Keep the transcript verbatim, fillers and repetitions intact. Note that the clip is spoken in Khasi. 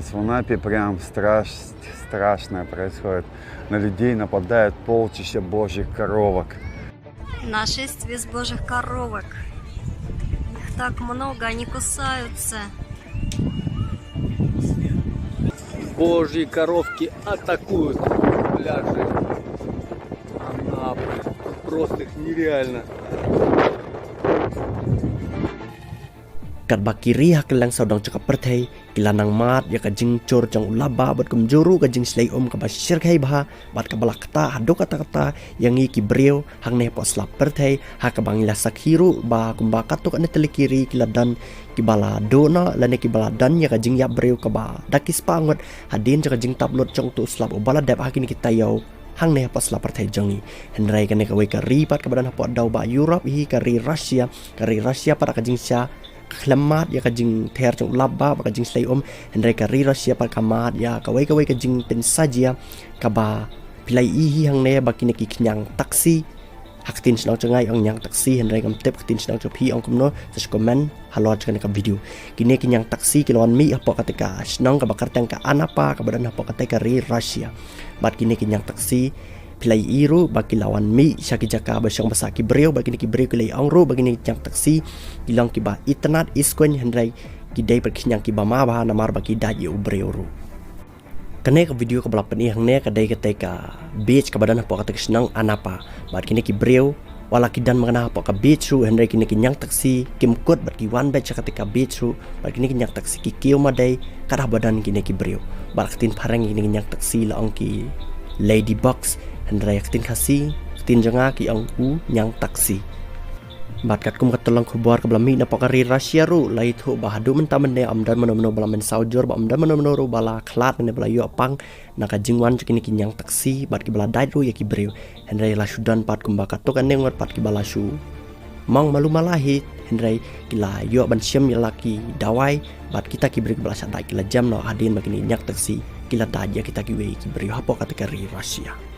В Анапе прям страш... страшное происходит. На людей нападают полчища божьих коровок. Нашествие из божьих коровок. Их так много, они кусаются. Божьи коровки атакуют пляжи Анапы. Просто их нереально. Katba ki ri ha kylleng sawdong jong ka pyrthei ki la nang mad ïa ka jingjur jong u lap bha bad kumjuh ruh ka jingshlei um kaba shyrkhei bha bad kaba la ktah haduh katta katta ïa ngi ki briew hangne hapoh sla pyrthei, ha kaba ngi la sakhi ruh ba kumba katto katne tylli ki ri ki la don kiba la duh noh lane kiba la don ïa ka jingïap briew kaba da ki spah ngut hadien jong ka jingtap lut jong uto u slap uba la dep ha kine ki taïew hangne hapoh sla pyrthei jong ngi. Hynrei kane kawei ka ri pat kaba don hapoh dewbah Europe hi ka ri Russia, ka ri Russia pat ha ka jingshisha ka khlem mad ïa ka jingther jong u lap bha bad ka jingshlei um, hynrei ka ri Russia pat ka mad ïa kawei kawei ka jingpynsajia kaba phi la ïohi hangne ba kine ki khñiang taxi. Ha ka ktien shnong jong nga ong khñiang taxi, hynrei ngam tip ka ktien shnong jong phi ong kumno, sa shu comment halor jong kane ka video. Kine ki khñiang taxi ki la wan mih hapoh katei ka shnong kaba kyrteng ka Anapa kaba don hapoh katei ka ri Russia. Bad kine ki khñiang taxi phi la ïohi ruh ba ki la wan mih sha ki jaka ba shong ba sah ki briew, bad kine ki briew ki la ïohi ruh ba kine ki khñiang taxi ki long kiba itynnad iskuiñ, hynrei ki dei pat ki khñiang kiba ma bha namar ba ki dait ïa u briew ruh. Kane ka video kaba la pyni hangne ka dei katei ka beach kaba don hapoh katei ka shnong Anapa. Bad kine ki briew wat la ki don mangna hapoh ka beach ruh, hynrei kine ki khñiang taxi kim kut bad ki wan beit sha katei ka beach ruh. Bad kine ki khñiang taxi ki kiew madei kat haba don kine ki briew. Bad ha ka ktien phareng kine ki khñiang taxi la ong ki ladybugs, hynrei ha ka ktien Khasi, ka ktien jong nga ki ong u khñiang taxi. Bad katkum ka tyllong khubor kaba la mih napoh ka ri Russia ruh la ïathuh ba haduh mynta mynne ym don mano mano ba la mynsaw jur bad ym don mano mano ruh ba la khlad ne ba la ïoh pang na ka jingwan jong kine ki khñiang taxi bad kiba la dait ruh ïa ki briew. Hynrei la shu don pat kumba katto katne ngut pat kiba la shu mong malu mala hi, hynrei ki la ïoh ban shim ïa la ki dawai bad kita ki briew kiba la shah dait ki la jem noh hadien ba kine ki khñiang taxi ki la dait ïa kita kiwei ki briew hapoh katei ka ri Russia.